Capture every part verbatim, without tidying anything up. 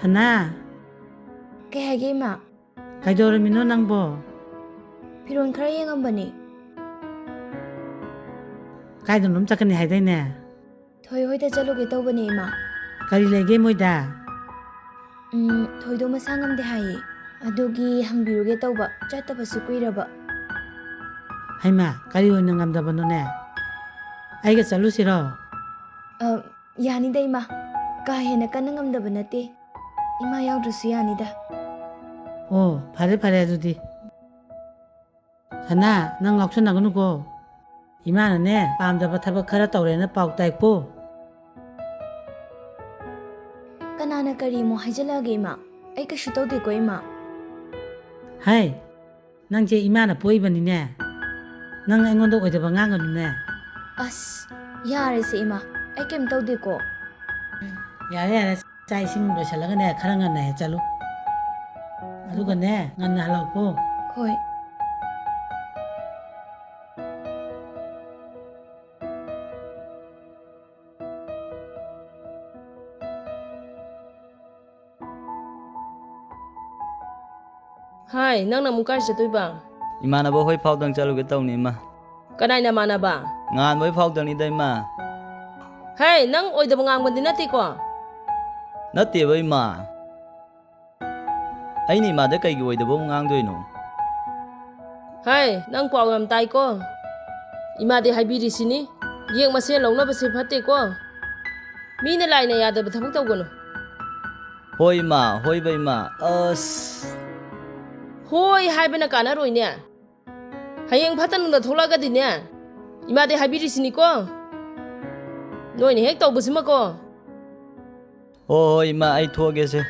ꯁꯅꯥ꯫ ꯀꯩ ꯍꯥꯏꯒꯦ, ꯏꯃꯥ? ꯀꯩꯗꯧꯔꯝꯃꯤꯅꯣ ꯅꯪꯕꯣ? ꯐꯤꯔꯣꯜ ꯈꯔ ꯌꯦꯡꯉꯝꯕꯅꯦ꯫ ꯀꯥꯏꯗꯅꯣꯝ ꯆꯠꯀꯅꯤ ꯍꯥꯏꯗꯥꯏꯅꯦ? ꯊꯣꯏ ꯍꯣꯏꯗ ꯆꯠꯂꯨꯒꯦ ꯇꯧꯕꯅꯦ, ꯏꯃꯥ꯫ ꯀꯔꯤ ꯂꯩꯒꯦ ꯃꯣꯏꯗ? ꯎꯝ, ꯊꯣꯏꯗꯣ ꯃꯁꯥ ꯉꯝꯗꯦ ꯍꯥꯏꯌꯦ꯫ ꯑꯗꯨꯒꯤ ꯍꯪꯕꯤꯔꯨꯒꯦ ꯇꯧꯕ, ꯆꯠꯇꯕꯁꯨ ꯀꯨꯏꯔꯕ꯫ ꯍꯩꯃꯥ, ꯀꯔꯤ ꯑꯣꯏꯅ ꯉꯝꯗꯕꯅꯣꯅꯦ? ꯑꯩꯒ ꯆꯠꯂꯨꯁꯤꯔꯣ? ꯑ, ꯌꯥꯅꯤꯗ, ꯏꯃꯥ꯫ ꯀꯥ ꯍꯦꯟꯅ ꯀꯟꯅ ꯉꯝꯗꯕ ꯅꯠꯇꯦ꯫ ꯏꯃꯥ ꯌꯥꯎꯗ꯭ꯔꯁꯨ ꯌꯥꯅꯤꯗ꯫ ꯑꯣ, ꯐꯔꯦ, ꯐꯔꯦ ꯑꯗꯨꯗꯤ꯫ ꯁꯅꯥ, ꯅꯪ ꯉꯥꯎꯁꯟꯅꯒꯅꯨꯀꯣ꯫ ꯏꯃꯥꯅꯅꯦ, ꯄꯥꯝꯗꯕ ꯊꯕꯛ ꯈꯔ ꯇꯧꯔꯦꯅ ꯄꯥꯎ ꯇꯥꯏꯀꯣ꯫ ꯀꯅꯥꯅ ꯀꯔꯤ ꯑꯃꯨꯛ ꯍꯥꯏꯖꯜꯂꯛꯑꯒꯦ, ꯏꯃꯥ? ꯑꯩ ꯀꯩꯁꯨ ꯇꯧꯗꯦꯀꯣ, ꯏꯃꯥ꯫ ꯍꯥꯏ, ꯅꯪꯁꯦ ꯏꯃꯥꯅ ꯄꯣꯛꯏꯕꯅꯤꯅꯦ꯫ ꯅꯪ ꯑꯩꯉꯣꯟꯗ ꯑꯣꯏꯗꯕ ꯉꯥꯡꯒꯅꯨꯅꯦ꯫ ꯑꯁ, ꯌꯥꯔꯦꯁꯦ, ꯏꯃꯥ꯫ ꯑꯩ ꯀꯩꯝ ꯇꯧꯗꯦꯀꯣ꯫ ꯌꯥꯔꯦ, ꯌꯥꯔꯦ꯫ ꯆꯥꯛ ꯏꯁꯤꯡ ꯂꯣꯏꯁꯤꯜꯂꯒꯅꯦ, ꯈꯔ ꯉꯟꯅ ꯍꯦꯛ ꯆꯠꯂꯨ꯫ ꯑꯗꯨꯒꯅꯦ, ꯉꯟꯅ ꯍꯜꯂꯛꯎꯀꯣ꯫ ꯍꯣꯏ꯫ ꯍꯥꯏ, ꯅꯪꯅ ꯑꯃꯨꯛ ꯀꯥꯏ ꯆꯠꯇꯣꯏꯕ? ꯏꯃꯥꯟꯅꯕ ꯍꯣꯏ ꯐꯥꯎꯗꯪ ꯆꯠꯂꯨꯒꯦ ꯇꯧꯅꯤ, ꯏꯃꯥ꯫ ꯀꯅꯥꯏ ꯅꯃꯥꯟꯅꯕ? ꯉꯍꯥꯟ ꯍꯣꯏ ꯐꯥꯎꯗꯪꯅꯤꯗ, ꯏꯃꯥ꯫ ꯍꯦ, ꯅꯪ ꯑꯣꯏꯗꯕ ꯉꯥꯡꯕꯗꯤ ꯅꯠꯇꯦꯀꯣ? ꯅꯠꯇꯦꯕ, ꯏꯃꯥ꯫ ꯑꯩꯅ ꯏꯃꯥꯗ ꯀꯩꯒꯤ ꯑꯣꯏꯗꯕ ꯑꯃꯨꯛ ꯉꯥꯡꯗꯣꯏꯅꯣ? ꯍꯥꯏ, ꯅꯪ ꯄꯥꯎ ꯌꯥꯝ ꯇꯥꯏꯀꯣ? ꯏꯃꯥꯗꯤ ꯍꯥꯏꯕꯤꯔꯤꯁꯤꯅꯤ, ꯌꯦꯛ ꯃꯁꯦꯟ ꯂꯧꯅꯕꯁꯦ ꯐꯠꯇꯦꯀꯣ꯫ ꯃꯤꯅ ꯂꯥꯏꯅ ꯌꯥꯗꯕ ꯊꯕꯛ ꯇꯧꯒꯅꯨ꯫ ꯍꯣꯏ, ꯏꯃꯥ, ꯍꯣꯏꯕ, ꯏꯃꯥ꯫ ꯑꯁ꯫ ꯍꯣꯏ ꯍꯥꯏꯕꯅ ꯀꯥꯟꯅꯔꯣꯏꯅꯦ꯫ ꯍꯌꯦꯡ ꯐꯠꯇ ꯅꯨꯡꯗ ꯊꯣꯛꯂꯛꯑꯒꯗꯤꯅꯦ, ꯏꯃꯥꯗꯤ ꯍꯥꯏꯕꯤꯔꯤꯁꯤꯅꯤꯀꯣ, ꯅꯣꯏꯅ ꯍꯦꯛ ꯇꯧꯕꯁꯤꯃꯀꯣ꯫ ꯍꯣꯏ, ꯍꯣꯏ, ꯏꯃꯥ, ꯑꯩ ꯊꯣꯛꯑꯒꯦꯁꯦ꯫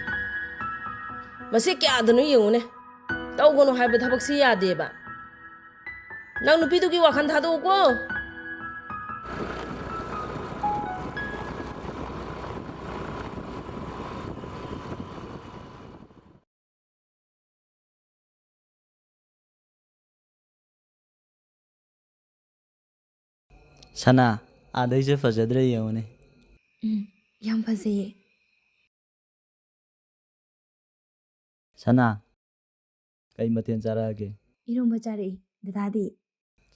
ꯃꯁꯤ ꯀꯌꯥꯗꯅꯣ ꯌꯦꯡꯉꯨꯅꯦ, ꯇꯧꯒꯅꯨ ꯍꯥꯏꯕ ꯊꯕꯛꯁꯤ ꯌꯥꯗꯦꯕ꯫ ꯅꯪ ꯅꯨꯄꯤꯗꯨꯒꯤ ꯋꯥꯈꯜ ꯊꯥꯗꯣꯛꯎꯀꯣ꯫ ꯁꯅꯥ, ꯑꯥꯗꯩꯁꯦ ꯐꯖꯗ꯭ꯔꯦ ꯌꯦꯡꯉꯨꯅꯦ꯫ ꯎꯝ, ꯌꯥꯝ ꯐꯖꯩꯌꯦ꯫ ꯁꯅꯥ, ꯀꯩ ꯃꯊꯦꯜ ꯆꯥꯔꯛꯑꯒꯦ? ꯏꯔꯣꯝꯕ ꯆꯥꯔꯛꯏ꯫ ꯗꯗꯥꯗꯤ?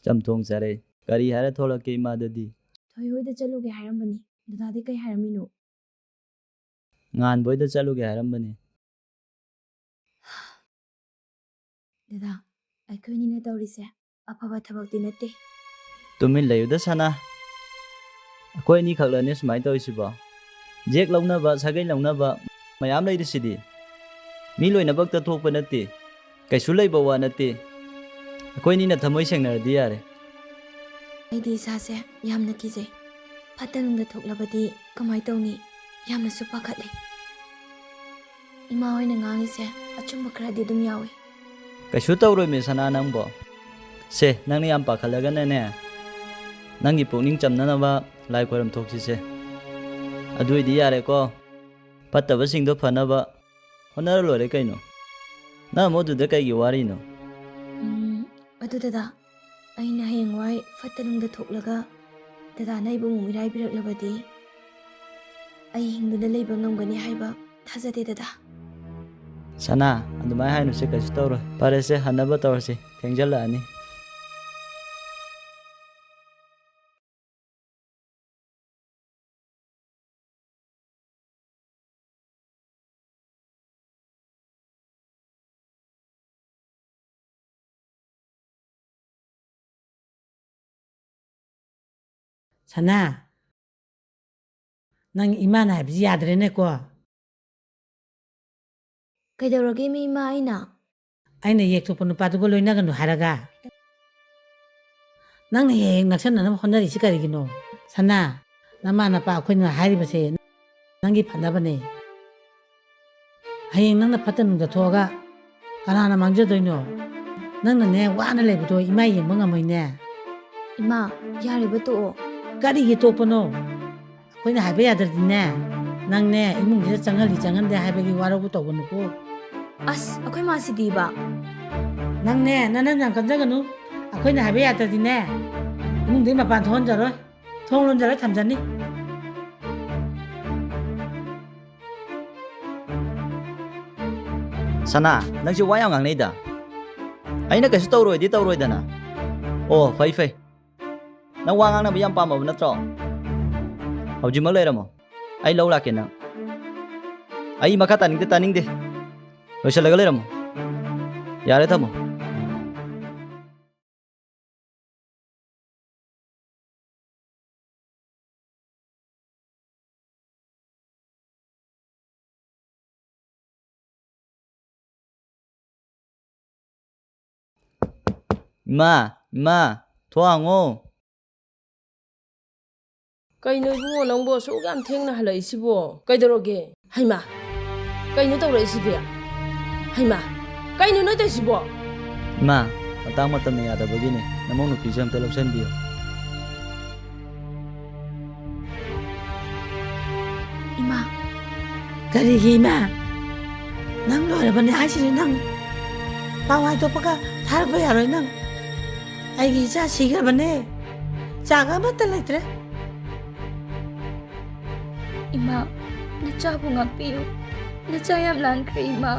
ꯆꯝꯊꯣꯡ ꯆꯥꯔꯛꯏ꯫ ꯀꯔꯤ ꯍꯥꯏꯔ ꯊꯣꯛꯂꯛꯀꯦ ꯏꯃꯥꯗꯗꯤ? ꯊꯣꯏ ꯍꯣꯏꯗ ꯆꯠꯂꯨꯒꯦ ꯍꯥꯏꯔꯝꯕꯅꯤ꯫ ꯗꯗꯥꯗꯤ ꯀꯩ ꯍꯥꯏꯔꯝꯃꯤꯅꯣ? ꯉꯥꯟꯕ ꯍꯣꯏꯗ ꯆꯠꯂꯨꯒꯦ ꯍꯥꯏꯔꯝꯕꯅꯤ꯫ ꯗꯗꯥ, ꯑꯩꯈꯣꯏꯅꯤꯅ ꯇꯧꯔꯤꯁꯦ ꯑꯐꯕ ꯊꯕꯛꯇꯤ ꯅꯠꯇꯦ꯫ ꯇꯨꯃꯤꯟ ꯂꯩꯌꯨꯗ ꯁꯅꯥ꯫ ꯑꯩꯈꯣꯏ ꯑꯅꯤ ꯈꯛꯂꯅꯦ ꯁꯨꯃꯥꯏꯅ ꯇꯧꯔꯤꯁꯤꯕꯣ? ꯖꯦꯛ ꯂꯧꯅꯕ, ꯁꯥꯒꯩ ꯂꯧꯅꯕ ꯃꯌꯥꯝ ꯂꯩꯔꯤꯁꯤꯗꯤ꯫ ꯃꯤ ꯂꯣꯏꯅꯃꯛꯇ ꯊꯣꯛꯄ ꯅꯠꯇꯦ꯫ ꯀꯩꯁꯨ ꯂꯩꯕ ꯋꯥ ꯅꯠꯇꯦ꯫ ꯑꯩꯈꯣꯏꯅꯤꯅ ꯊꯃꯣꯏ ꯁꯦꯡꯅꯔꯗꯤ ꯌꯥꯔꯦ꯫ ꯑꯩꯗꯤ ꯏꯁꯥꯁꯦ ꯌꯥꯝꯅ ꯀꯤꯖꯩ꯫ ꯐꯠꯇ ꯅꯨꯡꯗ ꯊꯣꯛꯂꯕꯗꯤ ꯀꯃꯥꯏ ꯇꯧꯅꯤ? ꯌꯥꯝꯅꯁꯨ ꯄꯥꯈꯠꯂꯤ꯫ ꯏꯃꯥ ꯍꯣꯏꯅ ꯉꯥꯡꯉꯤꯁꯦ ꯑꯆꯨꯝꯕ ꯈꯔꯗꯤ ꯑꯗꯨꯝ ꯌꯥꯎꯏ꯫ ꯀꯩꯁꯨ ꯇꯧꯔꯣꯏꯃꯦ ꯁꯅꯥ ꯅꯪꯕꯣ꯫ ꯁꯦ, ꯅꯪꯅ ꯌꯥꯝ ꯄꯥꯈꯠꯂꯒꯅꯅꯦ, ꯅꯪꯒꯤ ꯄꯨꯛꯅꯤꯡ ꯆꯝꯅꯅꯕ ꯂꯥꯏ ꯈꯣꯏꯔꯝ ꯊꯣꯛꯁꯤꯁꯦ꯫ ꯑꯗꯨ ꯑꯣꯏꯗꯤ ꯌꯥꯔꯦꯀꯣ꯫ ꯐꯠꯇꯕꯁꯤꯡꯗꯣ ꯐꯅꯕ ꯍꯣꯠꯅꯔ ꯂꯣꯏꯔꯦ ꯀꯩꯅꯣ꯫ ꯅꯪ ꯑꯃꯨꯛ ꯑꯗꯨꯗ ꯀꯩꯒꯤ ꯋꯥꯔꯤꯅꯣ? ꯎꯝ, ꯑꯗꯨ ꯗꯗꯥ, ꯑꯩꯅ ꯍꯌꯦꯡꯋꯥꯏ ꯐꯠꯇ ꯅꯨꯡꯗ ꯊꯣꯛꯂꯒ ꯗꯗꯥꯅ ꯑꯩꯕꯨ ꯑꯃꯨꯛ ꯃꯤꯔꯥꯏꯕꯤꯔꯛꯂꯕꯗꯤ ꯑꯩ ꯍꯤꯡꯗꯨꯅ ꯂꯩꯕ ꯉꯝꯒꯅꯤ ꯍꯥꯏꯕ ꯊꯥꯖꯗꯦ ꯗꯗꯥ꯫ ꯁꯅꯥ, ꯑꯗꯨꯃꯥꯏꯅ ꯍꯥꯏꯅꯨꯁꯦ, ꯀꯩꯁꯨ ꯇꯧꯔꯣꯏ꯫ ꯐꯔꯦꯁꯦ, ꯍꯟꯅꯕ ꯇꯧꯔꯁꯤ, ꯊꯦꯡꯖꯜꯂꯛꯑꯅꯤ꯫ ꯁꯅꯥ, ꯅꯪ ꯏꯃꯥꯅ ꯍꯥꯏꯕꯁꯤ ꯌꯥꯗ꯭ꯔꯦꯅꯦꯀꯣ꯫ ꯀꯩꯗꯧꯔꯒꯦ ꯃꯤ ꯏꯃꯥ ꯑꯩꯅ? ꯑꯩꯅ ꯌꯦꯛꯊꯣꯛꯄ ꯅꯨꯄꯥꯗꯨꯒ ꯂꯣꯏꯅꯒꯅꯨ ꯍꯥꯏꯔꯒ? ꯅꯪꯅ ꯍꯦꯛ ꯍꯦꯛ ꯅꯛꯁꯟꯅꯅꯕ ꯍꯣꯠꯅꯔꯤꯁꯤ ꯀꯔꯤꯒꯤꯅꯣ? ꯁꯅꯥ, ꯅꯃꯥ ꯅꯄꯥ ꯑꯩꯈꯣꯏꯅ ꯍꯥꯏꯔꯤꯕꯁꯦ ꯅꯪꯒꯤ ꯐꯅꯕꯅꯦ꯫ ꯍꯌꯦꯡ ꯅꯪꯅ ꯐꯠꯇ ꯅꯨꯡꯗ ꯊꯣꯛꯑꯒ ꯀꯅꯥꯅ ꯃꯥꯡꯖꯗꯣꯏꯅꯣ? ꯅꯪꯅꯅꯦ ꯋꯥꯅ ꯂꯩꯕꯗꯣ ꯏꯃꯥ ꯌꯦꯡꯕ ꯉꯝꯃꯣꯏꯅꯦ꯫ ꯏꯃꯥ, ꯌꯥꯔꯦꯕ ꯇꯣꯛꯑꯣ꯫ ꯀꯔꯤꯒꯤ ꯇꯣꯛꯄꯅꯣ? ꯑꯩꯈꯣꯏꯅ ꯍꯥꯏꯕ ꯌꯥꯗ꯭ꯔꯗꯤꯅꯦ, ꯅꯪꯅꯦ ꯏꯃꯨꯡꯁꯤꯗ ꯆꯪꯍꯜꯂꯤ ꯆꯪꯍꯟꯗꯦ ꯍꯥꯏꯕꯒꯤ ꯋꯥꯔꯧꯕ ꯇꯧꯒꯅꯨꯀꯣ꯫ ꯑꯁ, ꯑꯩꯈꯣꯏ ꯃꯥꯁꯤꯗꯤꯕ꯫ ꯅꯪꯅꯦ ꯅꯅꯝ ꯌꯥꯝ ꯀꯟꯖꯒꯅꯨ꯫ ꯑꯩꯈꯣꯏꯅ ꯍꯥꯏꯕ ꯌꯥꯗ꯭ꯔꯗꯤꯅꯦ, ꯏꯃꯨꯡꯗꯒꯤ ꯃꯄꯥꯟ ꯊꯣꯛꯍꯟꯖꯔꯣꯏ꯫ ꯊꯣꯡ ꯂꯣꯟꯖꯜꯂ ꯊꯝꯖꯅꯤ꯫ ꯁꯅꯥ, ꯅꯪꯁꯦ ꯋꯥ ꯌꯥꯝ ꯉꯥꯡꯅꯩꯗ꯫ ꯑꯩꯅ ꯀꯩꯁꯨ ꯇꯧꯔꯣꯏꯗꯤ ꯇꯧꯔꯣꯏꯗꯅ꯫ ꯑꯣ, ꯐꯩ, ꯐꯩ꯫ ꯅꯪ ꯋꯥ ꯉꯥꯡꯅꯕ ꯌꯥꯝ ꯄꯥꯝꯃꯕ ꯅꯠꯇ꯭ꯔꯣ? ꯍꯧꯖꯤꯛꯃꯛ ꯂꯩꯔꯝꯃꯣ꯫ ꯑꯩ ꯂꯧ ꯂꯥꯛꯀꯦ ꯅꯪ꯫ ꯑꯩ ꯃꯈꯥ ꯇꯥꯅꯤꯡꯗꯦ, ꯇꯥꯅꯤꯡꯗꯦ꯫ ꯂꯣꯏꯁꯤꯜꯂꯒ ꯂꯩꯔꯝꯃꯣ꯫ ꯌꯥꯔꯦ, ꯊꯝꯃꯣ꯫ ꯏꯃꯥ, ꯏꯃꯥ, ꯊꯣꯡ ꯍꯥꯡꯉꯣ꯫ ꯀꯩꯅꯣ ꯏꯕꯨꯡꯉꯣ, ꯅꯪꯕꯨ ꯑꯁꯨꯛ ꯌꯥꯝ ꯊꯦꯡꯅ ꯍꯜꯂꯛꯏꯁꯤꯕꯣ? ꯀꯩꯗꯧꯔꯒꯦ? ꯍꯩꯃꯥ, ꯀꯩꯅꯣ ꯇꯧꯔꯛꯏꯁꯤꯗꯤ? ꯍꯩꯃꯥ, ꯀꯩꯅꯣ ꯅꯣꯏ ꯇꯧꯔꯤꯁꯤꯕꯣ? ꯏꯃꯥ, ꯃꯇꯥꯡ ꯃꯇꯝꯅ ꯌꯥꯗꯕꯒꯤꯅꯦ꯫ ꯅꯃꯧ ꯅꯨꯄꯤꯁꯦ ꯑꯝꯇ ꯂꯧꯁꯟꯕꯤꯌꯨ꯫ ꯏꯃꯥ꯫ ꯀꯔꯤꯒꯤ ꯏꯃꯥ? ꯅꯪ ꯂꯣꯏꯔꯕꯅꯦ ꯍꯥꯏꯁꯤꯅꯤ ꯅꯪ꯫ ꯄꯥꯎ ꯍꯥꯏꯗꯣꯛꯄꯒ ꯊꯥꯔꯛꯄ ꯌꯥꯔꯣꯏ ꯅꯪ꯫ ꯑꯩꯒꯤ ꯏꯆꯥ ꯁꯤꯈ꯭ꯔꯕꯅꯦ꯫ ꯆꯥꯛ ꯑꯃꯠꯇ ꯂꯩꯇ꯭ꯔꯦ꯫ ꯏꯃꯥ, ꯅꯆꯥꯕꯨ ꯉꯥꯛꯄꯤꯌꯨ꯫ ꯅꯆꯥ ꯌꯥꯝ ꯂꯥꯟꯈ꯭ꯔꯦ, ꯏꯃꯥ꯫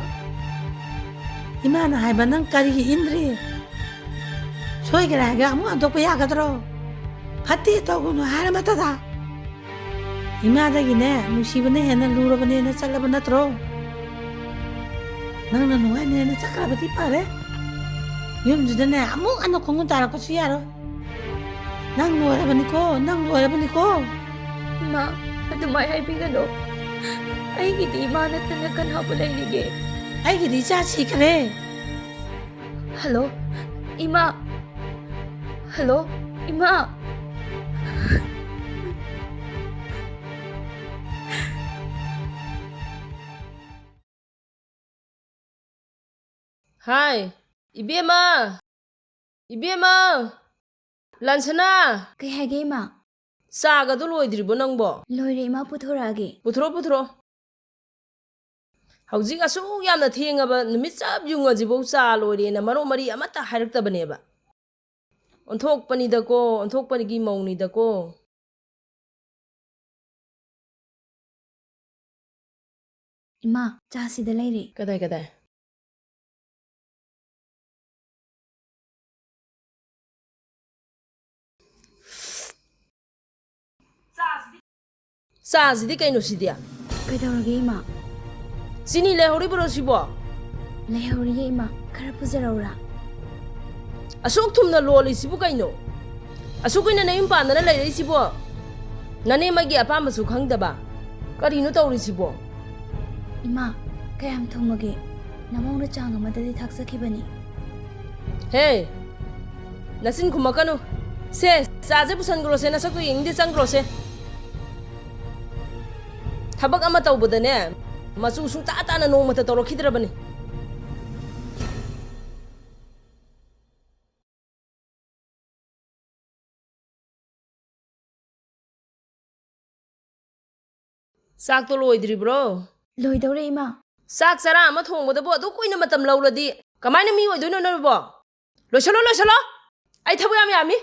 ꯏꯃꯥꯅ ꯍꯥꯏꯕ ꯅꯪ ꯀꯔꯤꯒꯤ ꯏꯟꯗ꯭ꯔꯤ? ꯁꯣꯏꯈ꯭ꯔꯦ ꯍꯥꯏꯒ ꯑꯃꯨꯛ ꯍꯟꯗꯣꯛꯄ ꯌꯥꯒꯗ꯭ꯔꯣ? ꯐꯠꯇꯦ ꯇꯧꯒꯅꯨ ꯍꯥꯏꯔ ꯃꯇꯗ꯫ ꯏꯃꯥꯗꯒꯤꯅꯦ ꯅꯨꯡꯁꯤꯕꯅ ꯍꯦꯟꯅ ꯂꯨꯔꯕꯅꯦꯅ ꯆꯠꯂꯕ ꯅꯠꯇ꯭ꯔꯣ? ꯅꯪꯅ ꯅꯨꯡꯉꯥꯏꯅꯦꯅ ꯆꯠꯈ꯭ꯔꯕꯗꯤ ꯐꯔꯦ꯫ ꯌꯨꯝꯁꯤꯗꯅꯦ ꯑꯃꯨꯛ ꯍꯟꯅ ꯈꯣꯡꯒꯨꯟ ꯇꯥꯔꯛꯄꯁꯨ ꯌꯥꯔꯣꯏ꯫ ꯅꯪ ꯂꯣꯏꯔꯕꯅꯤꯀꯣ, ꯅꯪ ꯂꯣꯏꯔꯕꯅꯤꯀꯣ꯫ ꯏꯃꯥ, ꯑꯗꯨꯃꯥꯏ ꯍꯥꯏꯕꯤꯒꯅꯨ꯫ ꯑꯩꯒꯤꯗꯤ ꯏꯃꯥ ꯅꯠꯇꯅ ꯀꯅꯥꯕꯨ ꯂꯩꯔꯤꯒꯦ? ꯑꯩꯒꯤꯗꯤ ꯏꯆꯥ ꯁꯤꯈ꯭ꯔꯦ꯫ ꯍꯜꯂꯣ, ꯏꯃꯥ꯫ ꯍꯜꯂꯣ, ꯏꯃꯥ꯫ ꯍꯥꯏ, ꯏꯕꯦꯝꯃ! ꯏꯕꯦꯝꯃ! ꯂꯥꯟꯁꯅꯥ! ꯀꯩ ꯍꯥꯏꯒꯦ, ꯏꯃꯥ? ꯆꯥꯒꯗꯣ ꯂꯣꯏꯗ꯭ꯔꯤꯕꯣ ꯅꯪꯕꯣ? ꯂꯣꯏꯔꯦ, ꯏꯃꯥ, ꯄꯨꯊꯣꯔꯛꯑꯒꯦ꯫ ꯄꯨꯊꯣꯔꯛꯑꯣ, ꯄꯨꯊꯣꯔꯛꯑꯣ꯫ ꯍꯧꯖꯤꯛ ꯑꯁꯨꯛ ꯌꯥꯝꯅ ꯊꯦꯡꯉꯕ, ꯅꯨꯃꯤꯠ ꯆꯞ ꯌꯨꯡꯉꯁꯤꯐꯥꯎ ꯆꯥ ꯂꯣꯏꯔꯦꯅ ꯃꯔꯣꯟ ꯃꯔꯤ ꯑꯃꯠꯇ ꯍꯥꯏꯔꯛꯇꯕꯅꯦꯕ꯫ ꯑꯣꯟꯊꯣꯛꯄꯅꯤꯗꯀꯣ, ꯑꯣꯟꯊꯣꯛꯄꯒꯤ ꯃꯧꯅꯤꯗꯀꯣ꯫ ꯏꯃꯥ, ꯆꯥ ꯁꯤꯗ ꯂꯩꯔꯦ꯫ ꯀꯗꯥꯏ, ꯀꯗꯥꯏ? ꯆꯥꯁꯤꯗꯤ ꯀꯩꯅꯣ ꯁꯤꯗꯤ? ꯀꯩꯗꯧꯔꯒꯦ, ꯏꯃꯥ? ꯆꯤꯅꯤ ꯂꯩꯍꯧꯔꯤꯕ꯭ꯔꯣ ꯁꯤꯕꯣ? ꯂꯩꯍꯧꯔꯤꯌꯦ, ꯏꯃꯥ꯫ ꯈꯔ ꯄꯨꯖꯔꯛꯎꯔꯥ? ꯑꯁꯨꯛ ꯊꯨꯝꯅ ꯂꯣꯜꯂꯤꯁꯤꯕꯨ ꯀꯩꯅꯣ? ꯑꯁꯨꯛ ꯀꯨꯏꯅ ꯅꯌꯨꯝ ꯄꯥꯟꯗꯅ ꯂꯩꯔꯛꯏꯁꯤꯕꯣ? ꯅꯅꯦꯝꯃꯒꯤ ꯑꯄꯥꯝꯕꯁꯨ ꯈꯪꯗꯕ꯫ ꯀꯔꯤꯅꯣ ꯇꯧꯔꯤꯁꯤꯕꯣ? ꯏꯃꯥ, ꯀꯌꯥꯝ ꯊꯨꯝꯃꯒꯦ? ꯅꯃꯧꯅ ꯆꯥꯡ ꯑꯃꯗꯗꯤ ꯊꯥꯛꯆꯈꯤꯕꯅꯤ꯫ ꯍꯦ! ꯅꯆꯤꯟ ꯈꯨꯝꯃꯛꯀꯅꯨ꯫ ꯁꯦ, ꯆꯥꯁꯦ ꯄꯨꯁꯟꯈ꯭ꯔꯣꯁꯦ, ꯅꯁꯛꯇꯣ ꯌꯦꯡꯅꯤꯡꯗꯦ, ꯆꯪꯈ꯭ꯔꯣꯁꯦ꯫ ꯊꯕꯛ ꯑꯃ ꯇꯧꯕꯗꯅꯦ, ꯃꯆꯨ ꯁꯨꯡꯇꯥ ꯇꯥꯅ ꯅꯣꯡꯃꯇ ꯇꯧꯔꯛꯈꯤꯗ꯭ꯔꯕꯅꯤ꯫ ꯆꯥꯛꯇꯣ ꯂꯣꯏꯗ꯭ꯔꯤꯕ꯭ꯔꯣ? ꯂꯣꯏꯗꯧꯔꯦ, ꯏꯃꯥ꯫ ꯆꯥꯛ ꯆꯔꯥ ꯑꯃ ꯊꯣꯡꯕꯗꯕꯨ ꯑꯗꯨꯛ ꯀꯨꯏꯅ ꯃꯇꯝ ꯂꯧꯔꯗꯤ ꯀꯃꯥꯏꯅ ꯃꯤ ꯑꯣꯏꯗꯣꯏꯅꯣ ꯅꯣꯏꯕꯣ? ꯂꯣꯏꯁꯜꯂꯣ, ꯂꯣꯏꯁꯜꯂꯣ꯫ ꯑꯩ ꯊꯕꯛ ꯌꯥꯝ ꯌꯥꯝꯃꯤ꯫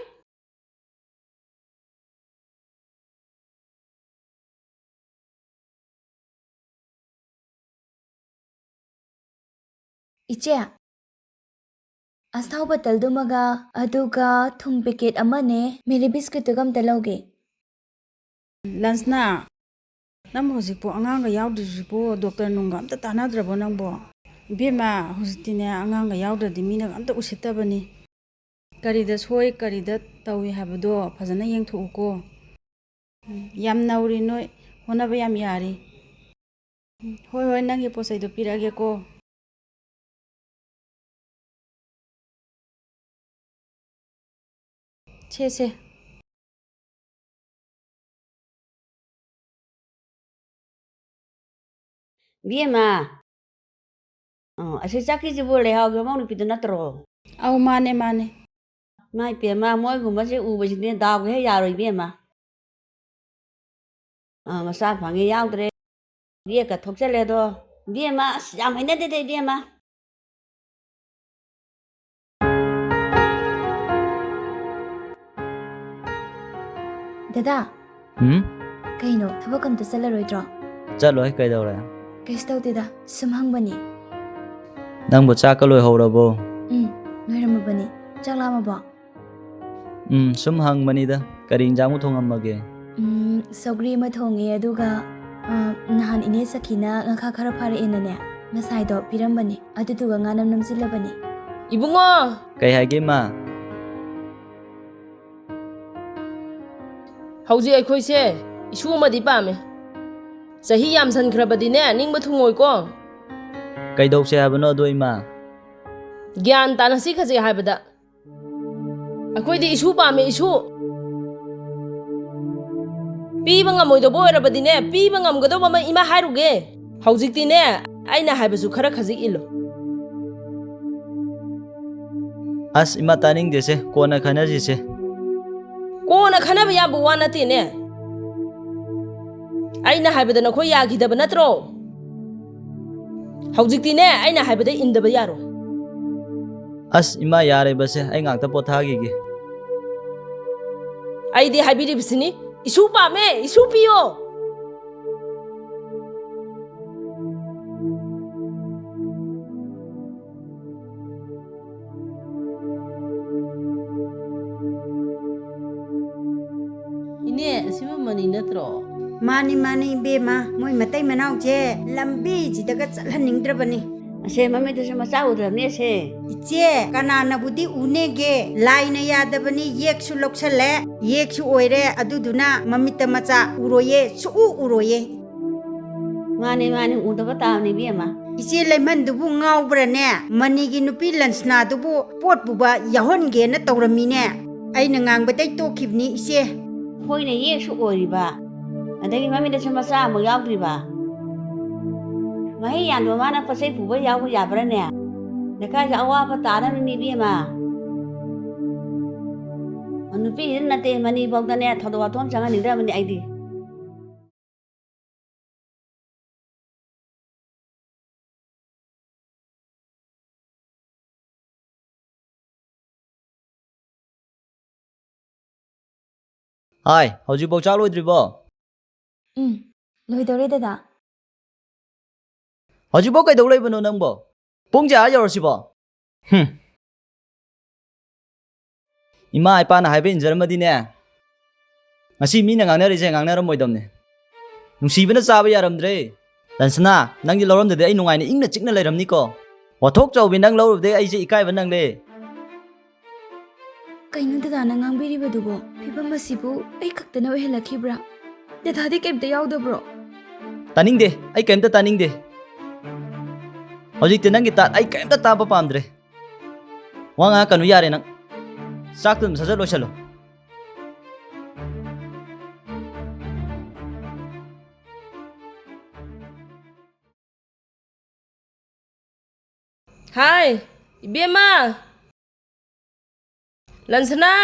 ꯏꯆꯦ, ꯑꯁꯥꯎ ꯕꯇꯜꯗꯨꯃꯒ, ꯑꯗꯨꯒ ꯊꯨꯝ ꯄꯦꯀꯦꯠ ꯑꯃꯅꯦ, ꯃꯦꯔꯤ ꯕꯤꯁꯀꯤꯠꯇꯨꯒ ꯑꯝꯇ ꯂꯧꯒꯦ꯫ ꯂꯟꯁꯅꯥ, ꯅꯪꯕꯨ ꯍꯧꯖꯤꯛꯄꯨ ꯑꯉꯥꯡꯒ ꯌꯥꯎꯗ꯭ꯔꯤꯁꯤꯕꯨ ꯗꯣꯛꯇꯔ ꯅꯨꯡꯒ ꯑꯝꯇ ꯇꯥꯟꯅꯗ꯭ꯔꯕꯣ ꯅꯪꯕꯣ? ꯏꯕꯦꯝꯃ, ꯍꯧꯖꯤꯛꯇꯤꯅꯦ, ꯑꯉꯥꯡꯒ ꯌꯥꯎꯗ꯭ꯔꯗꯤ ꯃꯤꯅꯒ ꯑꯝꯇ ꯎꯁꯤꯠꯇꯕꯅꯤ꯫ ꯀꯔꯤꯗ ꯁꯣꯏ, ꯀꯔꯤꯗ ꯇꯧꯏ ꯍꯥꯏꯕꯗꯣ ꯐꯖꯅ ꯌꯦꯡꯊꯣꯛꯎꯀꯣ꯫ ꯎꯝ, ꯌꯥꯝ ꯅꯧꯔꯤ ꯅꯣꯏ, ꯍꯣꯠꯅꯕ ꯌꯥꯝ ꯌꯥꯔꯤ꯫ ꯎꯝ, ꯍꯣꯏ, ꯍꯣꯏ, ꯅꯪꯒꯤ ꯄꯣꯠ ꯆꯩꯗꯣ ꯄꯤꯔꯛꯑꯒꯦꯀꯣ꯫ ꯁꯦ, ꯁꯦ꯫ ꯏꯕꯦꯝꯃ, ꯑꯣ, ꯑꯁꯤ ꯆꯠꯈꯤꯁꯤꯕꯨ ꯂꯩꯍꯥꯎꯒꯤ ꯃꯃꯧ ꯅꯨꯄꯤꯗꯨ ꯅꯠꯇ꯭ꯔꯣ? ꯑꯧ, ꯃꯥꯅꯦ, ꯃꯥꯅꯦ꯫ ꯏꯃꯥ ꯏꯄꯦꯝꯃ, ꯃꯣꯏꯒꯨꯝꯕꯁꯦ ꯎꯕꯁꯤꯗꯤ ꯗꯥꯎꯒ ꯍꯦꯛ ꯌꯥꯔꯣꯏ ꯏꯕꯦꯝꯃ꯫ ꯑꯥ, ꯃꯆꯥ ꯐꯪꯉꯦ ꯌꯥꯎꯗ꯭ꯔꯦ꯫ ꯕꯦꯛꯀ ꯊꯣꯛꯆꯜꯂꯦ ꯑꯗꯣ꯫ ꯏꯕꯦꯝꯃ, ꯑꯁ, ꯌꯥꯝ ꯍꯩꯅꯗꯦꯗ, ꯏꯕꯦꯝꯃ꯫ ꯗꯗꯥ꯫ ꯎꯝ? ꯀꯩꯅꯣ, ꯊꯕꯛ ꯑꯝꯇ ꯆꯠꯂꯔꯣꯏꯗ꯭ꯔꯣ? ꯆꯠꯂꯣꯏ, ꯀꯩꯗꯧꯔꯦ? ꯀꯩꯁꯨ ꯇꯧꯗꯦꯗ, ꯁꯨꯝ ꯍꯪꯕꯅꯤ꯫ ꯅꯪꯕꯨ ꯆꯥꯛꯀ ꯂꯣꯏꯍꯧꯔꯕꯣ? ꯎꯝ, ꯂꯣꯏꯔꯝꯃꯕꯅꯤ꯫ ꯆꯥꯛ ꯂꯥꯝꯃꯕꯣ? ꯎꯝ, ꯁꯨꯝ ꯍꯪꯕꯅꯤꯗ, ꯀꯔꯤ ꯏꯟꯖꯥꯡꯕꯨ ꯊꯣꯡꯉꯝꯃꯒꯦ? ꯎꯝ, ꯁꯧꯒ꯭ꯔꯤ ꯑꯃ ꯊꯣꯡꯉꯦ, ꯑꯗꯨꯒ, ꯑ, ꯅꯍꯥꯟ ꯏꯅꯦ ꯁꯈꯤꯅ ꯉꯥꯈꯥ ꯈꯔ ꯐꯥꯔꯛꯑꯦꯅꯅꯦ, ꯉꯁꯥꯏꯗꯣ ꯄꯤꯔꯝꯕꯅꯦ, ꯑꯗꯨꯗꯨꯒ ꯉꯥꯅꯝ ꯅꯝꯁꯤꯜꯂꯕꯅꯦ꯫ ꯏꯕꯨꯡꯉꯣ! ꯀꯩ ꯍꯥꯏꯒꯦ, ꯏꯃꯥ? ꯍꯧꯖꯤꯛ ꯑꯩꯈꯣꯏꯁꯦ ꯏꯁꯨ ꯑꯃꯗꯤ ꯄꯥꯝꯃꯦ꯫ ꯆꯍꯤ ꯌꯥꯝꯁꯟꯈ꯭ꯔꯕꯗꯤꯅꯦ, ꯅꯤꯡꯕ ꯊꯨꯡꯉꯣꯏꯀꯣ꯫ ꯀꯩꯗꯧꯁꯦ ꯍꯥꯏꯕꯅꯣ ꯑꯗꯣ, ꯏꯃꯥ? ꯒ꯭ꯌꯥꯟ ꯇꯥꯅꯁꯤ ꯈꯖꯤꯛ ꯍꯥꯏꯕꯗ꯫ ꯑꯩꯈꯣꯏꯗꯤ ꯏꯁꯨ ꯄꯥꯝꯃꯦ, ꯏꯁꯨ꯫ ꯄꯤꯕ ꯉꯝꯃꯣꯏꯗꯧꯕ ꯑꯣꯏꯔꯕꯗꯤꯅꯦ, ꯄꯤꯕ ꯉꯝꯒꯗꯧꯕ ꯑꯃ ꯏꯃꯥ ꯍꯥꯏꯔꯨꯒꯦ꯫ ꯍꯧꯖꯤꯛꯇꯤꯅꯦ, ꯑꯩꯅ ꯍꯥꯏꯕꯁꯨ ꯈꯔ ꯈꯖꯤꯛ ꯏꯜꯂꯨ꯫ ꯑꯁ, ꯏꯃꯥ, ꯇꯥꯅꯤꯡꯗꯦꯁꯦ, ꯀꯣꯟꯅ ꯈꯟꯅꯁꯤꯁꯦ꯫ ꯀꯣꯟꯅ ꯈꯟꯅꯕ ꯌꯥꯕ ꯋꯥ ꯅꯠꯇꯦꯅꯦ꯫ ꯑꯩꯅ ꯍꯥꯏꯕꯗ ꯅꯈꯣꯏ ꯌꯥꯈꯤꯗꯕ ꯅꯠꯇ꯭ꯔꯣ? ꯍꯧꯖꯤꯛꯇꯤꯅꯦ, ꯑꯩꯅ ꯍꯥꯏꯕꯗ ꯏꯟꯗꯕ ꯌꯥꯔꯣꯏ꯫ ꯑꯁ, ꯏꯃꯥ, ꯌꯥꯔꯦꯕꯁꯦ, ꯑꯩ ꯉꯥꯛꯇ ꯄꯣꯊꯥꯈꯤꯒꯦ꯫ ꯑꯩꯗꯤ ꯍꯥꯏꯕꯤꯔꯤꯕꯁꯤꯅꯤ, ꯏꯁꯨ ꯄꯥꯝꯃꯦ, ꯏꯁꯨ ꯄꯤꯌꯣ꯫ ꯏꯅꯦ, ꯑꯁꯤꯕꯨ ꯃꯅꯤ ꯅꯠꯇ꯭ꯔꯣ? ꯃꯥꯅꯤ, ꯃꯥꯅꯤ, ꯏꯕꯦꯝꯃ꯫ ꯃꯣꯏ ꯃꯇꯩ ꯃꯅꯥꯎꯁꯦ ꯂꯝꯕꯤꯁꯤꯗꯒ ꯆꯠꯍꯟꯅꯤꯡꯗ꯭ꯔꯕꯅꯤ꯫ ꯑꯁꯦ, ꯃꯃꯤꯠꯇꯁꯨ ꯃꯆꯥ ꯎꯗ꯭ꯔꯕꯅꯤ ꯑꯁꯦ꯫ ꯏꯆꯦ, ꯀꯅꯥꯅꯕꯨꯗꯤ ꯎꯅꯦꯒꯦ? ꯂꯥꯏꯅ ꯌꯥꯗꯕꯅꯤ, ꯌꯦꯛꯁꯨ ꯂꯧꯁꯜꯂꯦ, ꯌꯦꯛꯁꯨ ꯑꯣꯏꯔꯦ, ꯑꯗꯨꯗꯨꯅ ꯃꯃꯤꯠꯇ ꯃꯆꯥ ꯎꯔꯣꯏꯌꯦ, ꯁꯨꯛꯎ ꯎꯔꯣꯏꯌꯦ꯫ ꯃꯥꯅꯦ, ꯃꯥꯅꯦ, ꯎꯗꯕ ꯇꯥꯕꯅꯤ, ꯏꯕꯦꯝꯃ꯫ ꯏꯆꯦ ꯂꯩꯃꯟꯗꯨꯕꯨ ꯉꯥꯎꯕ꯭ꯔꯅꯦ? ꯃꯅꯤꯒꯤ ꯅꯨꯄꯤ ꯂꯟꯁꯅꯥꯗꯨꯕꯨ ꯄꯣꯠ ꯄꯨꯕ ꯌꯥꯎꯍꯟꯒꯦꯅ ꯇꯧꯔꯝꯃꯤꯅꯦ꯫ ꯑꯩꯅ ꯉꯥꯡꯕꯗꯩ ꯇꯣꯛꯈꯤꯕꯅꯤ, ꯏꯆꯦ꯫ ꯍꯣꯏꯅꯦ, ꯌꯦꯛꯁꯨ ꯑꯣꯏꯔꯤꯕ, ꯑꯗꯒꯤ ꯃꯃꯤꯠꯇꯁꯨ ꯃꯆꯥ ꯑꯃꯨꯛ ꯌꯥꯎꯗ꯭ꯔꯤꯕ꯫ ꯃꯍꯩ ꯌꯥꯟꯕ ꯃꯥꯅ ꯄꯣꯠ ꯆꯩ ꯄꯨꯕ ꯌꯥꯎꯕ ꯌꯥꯕ꯭ꯔꯥꯅꯦ? ꯂꯩꯀꯥꯏꯁꯦ ꯑꯋꯥꯕ ꯇꯥꯅꯕꯅꯤ, ꯏꯕꯦꯝꯃ꯫ ꯅꯨꯄꯤꯁꯤꯅ ꯅꯠꯇꯦ, ꯃꯅꯤꯐꯥꯎꯗꯅꯦ ꯊꯧꯗꯣꯛ ꯋꯥꯊꯣꯛ ꯑꯃ ꯆꯪꯍꯟꯅꯤꯡꯗ꯭ꯔꯕꯅꯤ ꯑꯩꯗꯤ꯫ ꯍꯥꯏ, ꯍꯧꯖꯤꯛꯐꯥꯎ ꯆꯥꯛ ꯂꯣꯏꯗ꯭ꯔꯤꯕꯣ? ꯎꯝ, ꯂꯣꯏꯗꯧꯔꯦ, ꯗꯗꯥ꯫ ꯍꯧꯖꯤꯛꯐꯥꯎ ꯀꯩꯗꯧ ꯂꯩꯕꯅꯣ ꯅꯪꯕꯣ? ꯄꯨꯡꯁꯦ ꯑꯥ ꯌꯧꯔꯁꯤꯕꯣ? ꯍꯨꯝ꯫ ꯏꯃꯥ ꯏꯄꯥꯅ ꯍꯥꯏꯕ ꯏꯟꯖꯔꯝꯃꯗꯤꯅꯦ, ꯉꯁꯤ ꯃꯤꯅ ꯉꯥꯡꯅꯔꯤꯁꯦ ꯉꯥꯡꯅꯔꯝꯃꯣꯏꯗꯕꯅꯦ꯫ ꯅꯨꯡꯁꯤꯕꯅ ꯆꯥꯕ ꯌꯥꯔꯝꯗ꯭ꯔꯦ꯫ ꯂꯟꯁꯅꯥ, ꯅꯪꯗꯤ ꯂꯧꯔꯝꯗꯗꯤ ꯑꯩ ꯅꯨꯡꯉꯥꯏꯅ ꯏꯪꯅ ꯆꯤꯛꯅ ꯂꯩꯔꯝꯅꯤꯀꯣ꯫ ꯋꯥꯊꯣꯛ ꯆꯥꯎꯕꯤ ꯅꯪ ꯂꯧꯔꯨꯕꯗꯩ ꯑꯩꯁꯦ ꯏꯀꯥꯏꯕ ꯅꯪꯂꯦ꯫ ꯀꯩꯅꯣ ꯗꯗꯥꯅ ꯉꯥꯡꯕꯤꯔꯤꯕꯗꯨꯕꯣ? ꯐꯤꯕꯝ ꯑꯁꯤꯕꯨ ꯑꯩ ꯈꯛꯇꯅ ꯑꯣꯏꯍꯜꯂꯛꯈꯤꯕ꯭ꯔꯥ? ꯗꯗꯥꯗꯤ ꯀꯩꯝꯇ ꯌꯥꯎꯗꯕ꯭ꯔꯣ? ꯇꯥꯅꯤꯡꯗꯦ, ꯑꯩ ꯀꯩꯝꯇ ꯇꯥꯅꯤꯡꯗꯦ꯫ ꯍꯧꯖꯤꯛꯇꯤ ꯅꯪꯒꯤ ꯇꯥꯠ ꯑꯩ ꯀꯩꯝꯇ ꯇꯥꯕ ꯄꯥꯝꯗ꯭ꯔꯦ꯫ ꯋꯥ ꯉꯥꯡꯉꯛꯀꯅꯨ ꯌꯥꯔꯦ ꯅꯪ꯫ ꯆꯥꯛꯇꯨ ꯑꯗꯨꯝ ꯁꯠ ꯁꯠ ꯂꯣꯏꯁꯜꯂꯣ꯫ ꯍꯥꯏ, ꯏꯕꯦꯝꯃ! ꯂꯟꯁꯅꯥ!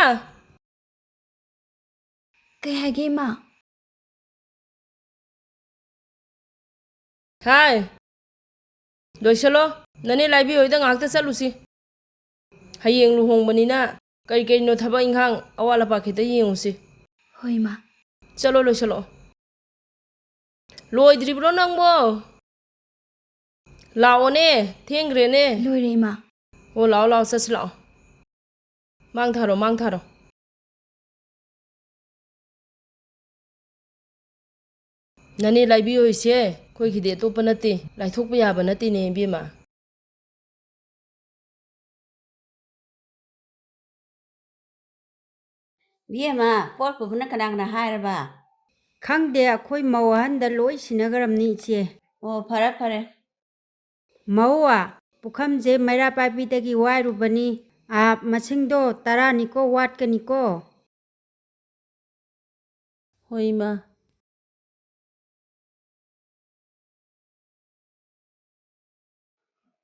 ꯀꯩ ꯍꯥꯏꯒꯦ, ꯏꯃꯥ? ꯍꯥꯏ, ꯂꯣꯏꯁꯜꯂꯣ꯫ ꯅꯅꯦ ꯂꯥꯏꯕꯤ ꯍꯣꯏꯗ ꯉꯥꯛꯇ ꯆꯠꯂꯨꯁꯤ꯫ ꯍꯌꯦꯡ ꯂꯨꯍꯣꯡꯕꯅꯤꯅ ꯀꯔꯤ ꯀꯔꯤꯅꯣ ꯊꯕꯛ ꯏꯪꯈꯥꯡ ꯑꯋꯥꯠ ꯑꯄꯥ ꯈꯤꯇ ꯌꯦꯡꯉꯨꯁꯤ꯫ ꯍꯣꯏ, ꯏꯃꯥ꯫ ꯆꯠꯂꯣ, ꯂꯣꯏꯁꯜꯂꯛꯑꯣ꯫ ꯂꯣꯏꯗ꯭ꯔꯤꯕ꯭ꯔꯣ ꯅꯪꯕꯣ? ꯂꯥꯛꯑꯣꯅꯦ, ꯊꯦꯡꯈ꯭ꯔꯦꯅꯦ꯫ ꯂꯣꯏꯔꯦ, ꯏꯃꯥ꯫ ꯑꯣ, ꯂꯥꯛꯑꯣ, ꯂꯥꯛꯑꯣ, ꯆꯠꯁꯤ ꯂꯥꯛꯑꯣ꯫ ꯃꯥꯡ ꯊꯥꯔꯣ, ꯃꯥꯡ ꯊꯥꯔꯣ꯫ ꯅꯅꯦ ꯂꯥꯏꯕꯤ ꯍꯣꯏꯁꯦ ꯑꯩꯈꯣꯏꯒꯤꯗꯤ ꯑꯇꯣꯞꯄ ꯅꯠꯇꯦ, ꯂꯥꯏꯊꯣꯛꯄ ꯌꯥꯕ ꯅꯠꯇꯦꯅꯦ, ꯏꯕꯦꯝꯃ꯫ ꯏꯕꯦꯝꯃ, ꯄꯣꯠ ꯄꯨꯕꯅ ꯀꯅꯥ ꯀꯅꯥ ꯍꯥꯏꯔꯕ? ꯈꯪꯗꯦ, ꯑꯩꯈꯣꯏ ꯃꯧ ꯑꯍꯟꯗ ꯂꯣꯏ ꯁꯤꯟꯅꯈ꯭ꯔꯕꯅꯤ, ꯏꯆꯦ꯫ ꯑꯣ, ꯐꯔꯦ, ꯐꯔꯦ꯫ ꯃꯧ, ꯄꯨꯈꯝꯁꯦ ꯃꯩꯔꯥ ꯄꯥꯏꯕꯤꯗꯒꯤ ꯋꯥꯏꯔꯨꯕꯅꯤ꯫ ꯑꯥ, ꯃꯁꯤꯡꯗꯣ ꯇꯔꯥꯅꯤꯀꯣ, ꯋꯥꯠꯀꯅꯤꯀꯣ꯫ ꯍꯣꯏ, ꯏꯃꯥ꯫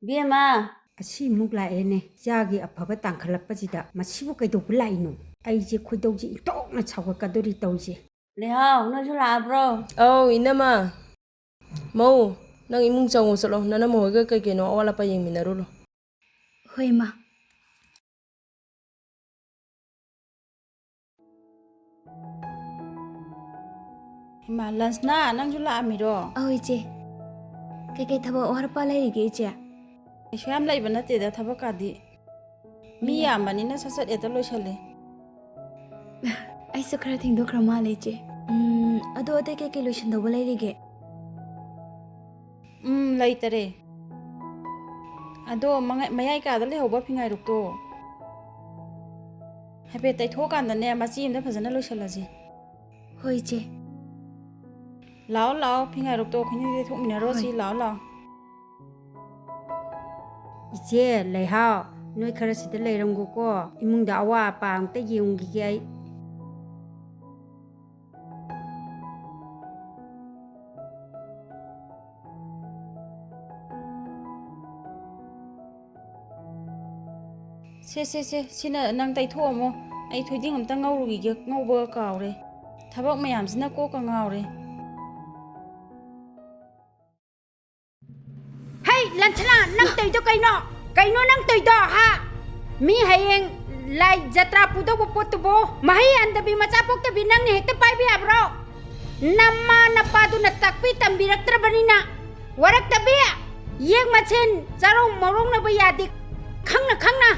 ꯏꯕꯦꯝꯃ! ꯑꯁꯤꯃꯨꯛ ꯂꯥꯛꯑꯦꯅꯦ, ꯏꯆꯥꯒꯤ ꯑꯐꯕ ꯇꯥꯡꯈꯠꯂꯛꯄꯁꯤꯗ꯫ ꯃꯁꯤꯕꯨ ꯀꯩꯗꯧꯕ ꯂꯥꯛꯏꯅꯣ? ꯑꯩꯁꯦ ꯈꯣꯏꯗꯧꯁꯦ ꯏꯟꯊꯣꯛꯅ ꯁꯥꯎꯒꯠꯀꯗꯧꯔꯤ ꯇꯧꯔꯤꯁꯦ꯫ ꯂꯩꯍꯥꯎ, ꯅꯣꯏꯁꯨ ꯂꯥꯛꯑꯕ꯭ꯔꯣ? ꯑꯧ, ꯏꯅꯝꯃ꯫ ꯃꯧ, ꯅꯪ ꯏꯃꯨꯡ ꯆꯪꯉꯣ ꯆꯠꯂꯣ, ꯅꯅꯝꯃ ꯍꯣꯏꯒ ꯀꯩ ꯀꯩꯅꯣ ꯑꯋꯥꯠ ꯑꯄꯥ ꯌꯦꯡꯃꯤꯟꯅꯔꯨꯔꯣ꯫ ꯍꯣꯏ, ꯏꯃꯥ꯫ ꯏꯃꯥ, ꯂꯟꯁꯅꯥ, ꯅꯪꯁꯨ ꯂꯥꯛꯑꯝꯃꯤꯔꯣ? ꯑꯧ, ꯏꯆꯦ꯫ ꯀꯩꯀꯩ ꯊꯕꯛ ꯑꯋꯥꯠ ꯑꯄꯥ ꯂꯩꯔꯤꯒꯦ, ꯏꯆꯦ? ꯀꯩꯁꯨ ꯌꯥꯝ ꯂꯩꯕ ꯅꯠꯇꯦꯗ, ꯊꯕꯛꯀꯥꯗꯤ꯫ ꯃꯤ ꯃꯤ ꯌꯥꯝ ꯌꯥꯝꯕꯅꯤꯅ ꯁꯠ ꯁꯠ ꯍꯦꯛꯇ ꯂꯣꯏꯁꯜꯂꯦ꯫ ꯑꯩꯁꯨ ꯈꯔ ꯊꯦꯡꯗꯣꯛꯈ꯭ꯔ ꯃꯥꯜꯂꯦ, ꯏꯆꯦ꯫ ꯎꯝ, ꯑꯗꯣ ꯑꯇꯩ ꯀꯩꯀꯩ ꯂꯣꯏꯁꯤꯟꯗꯧꯕ ꯂꯩꯔꯤꯒꯦ? ꯎꯝ, ꯂꯩꯇꯔꯦ꯫ ꯑꯗꯣ ꯃꯉꯥ-, ꯃꯌꯥꯏ ꯀꯥꯗ ꯂꯩꯍꯧꯕ ꯐꯤꯉꯥꯏꯔꯨꯛꯇꯣ ꯍꯥꯏꯐꯦꯠ ꯇꯩꯊꯣꯛꯑꯀꯥꯟꯗꯅꯦ, ꯃꯆꯦ ꯑꯝꯗ ꯐꯖꯅ ꯂꯣꯏꯁꯤꯜꯂꯁꯤ꯫ ꯍꯣꯏ, ꯏꯆꯦ꯫ ꯂꯥꯛꯑꯣ, ꯂꯥꯛꯑꯣ, ꯐꯤꯉꯥꯏꯔꯨꯛꯇꯣ ꯑꯩꯈꯣꯏꯅꯤ ꯇꯩꯊꯣꯛꯃꯤꯟꯅꯔꯣ꯫ ꯍꯣꯏ꯫ ꯁꯤ ꯂꯥꯛꯑꯣ, ꯂꯥꯛꯑꯣ꯫ ꯏꯆꯦ ꯂꯩꯍꯥꯎ, ꯅꯣꯏ ꯈꯔ ꯁꯤꯗ ꯂꯩꯔꯝꯒꯣꯀꯣ꯫ ꯏꯃꯨꯡꯗ ꯑꯋꯥ ꯑꯄꯥ ꯑꯝꯇ ꯌꯦꯡꯉꯨꯈꯤꯒꯦ ꯑꯩ꯫ ꯁꯦ, ꯁꯦ, ꯁꯦ, ꯁꯤꯅ ꯅꯪ ꯇꯩꯊꯣꯛꯑꯝꯃꯣ꯫ ꯑꯩ ꯊꯣꯏꯗꯤꯡ ꯑꯝꯇ ꯉꯧꯔꯨꯈꯤꯒꯦ, ꯉꯧꯕꯒ ꯀꯥꯎꯔꯦ꯫ ꯊꯕꯛ ꯃꯌꯥꯝꯁꯤꯅ ꯀꯣꯛꯀ ꯉꯥꯎꯔꯦ꯫ ꯍꯩ, ꯂꯟꯁꯅꯥ, ꯅꯪ ꯇꯧꯏꯗꯣ ꯀꯩꯅꯣ? ꯀꯩꯅꯣ ꯅꯪ ꯇꯧꯏꯗꯣ, ꯍꯥ? ꯃꯤ ꯍꯌꯦꯡ ꯂꯥꯏ ꯖꯇ꯭ꯔꯥ ꯄꯨꯗꯧꯕ ꯄꯣꯠꯇꯨꯕꯨ ꯃꯍꯩ ꯍꯟꯗꯕꯤ, ꯃꯆꯥ ꯄꯣꯛꯇꯕꯤ ꯅꯪꯅ ꯍꯦꯛꯇ ꯄꯥꯏꯕ ꯌꯥꯕ꯭ꯔꯣ? ꯅꯃꯥ ꯅꯄꯥꯗꯨꯅ ꯇꯥꯛꯄꯤ ꯇꯝꯕꯤꯔꯛꯇ꯭ꯔꯕꯅꯤꯅ꯫ ꯋꯥꯔꯛꯇꯕꯤ, ꯌꯦꯛ ꯃꯁꯦꯟ ꯆꯥꯔꯧ ꯃꯧꯔꯧꯅꯕ ꯌꯥꯗꯦ꯫ ꯈꯪꯅ ꯈꯪꯅ